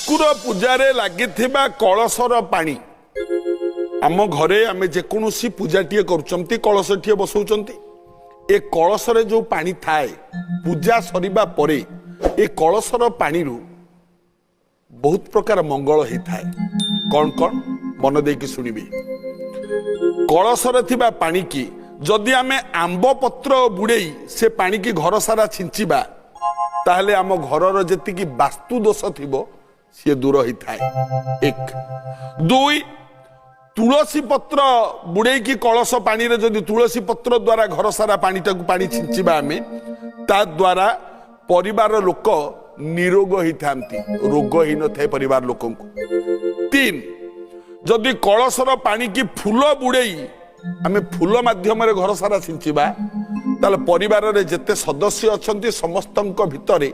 ଠାକୁର ପୂଜାରେ ଲାଗିଥିବା କଳସର ପାଣି, ଆମ ଘରେ ଆମେ ଯେକୌଣସି ପୂଜାଟିଏ କରୁଛନ୍ତି, କଳସଟିଏ ବସାଉଛନ୍ତି, ଏ କଳସରେ ଯୋଉ ପାଣି ଥାଏ, ପୂଜା ସରିବା ପରେ ଏ କଳସର ପାଣିରୁ ବହୁତ ପ୍ରକାର ମଙ୍ଗଳ ହେଇଥାଏ। କ'ଣ କ'ଣ, ମନ ଦେଇକି ଶୁଣିବେ। କଳସରେ ଥିବା ପାଣିକି ଯଦି ଆମେ ଆମ୍ବ ପତ୍ର ବୁଡ଼େଇ ସେ ପାଣିକି ଘର ସାରା ଛିଞ୍ଚିବା, ତାହେଲେ ଆମ ଘରର ଯେତିକି ବାସ୍ତୁ ଦୋଷ ଥିବ, ସିଏ ଦୂର ହେଇଥାଏ। ଏକ। ଦୁଇ, ତୁଳସୀ ପତ୍ର ବୁଡ଼େଇକି କଳସ ପାଣିରେ ଯଦି ତୁଳସୀ ପତ୍ର ଦ୍ୱାରା ଘର ସାରା ପାଣିଟାକୁ ପାଣି ଛିଞ୍ଚିବା ଆମେ, ତା ଦ୍ୱାରା ପରିବାର ଲୋକ ନିରୋଗ ହେଇଥାନ୍ତି, ରୋଗ ହେଇନଥାଏ ପରିବାର ଲୋକଙ୍କୁ। ତିନି, ଯଦି କଳସର ପାଣିକି ଫୁଲ ବୁଡ଼େଇ ଆମେ ଫୁଲ ମାଧ୍ୟମରେ ଘର ସାରା ଛିଞ୍ଚିବା, ତାହେଲେ ପରିବାରରେ ଯେତେ ସଦସ୍ୟ ଅଛନ୍ତି, ସମସ୍ତଙ୍କ ଭିତରେ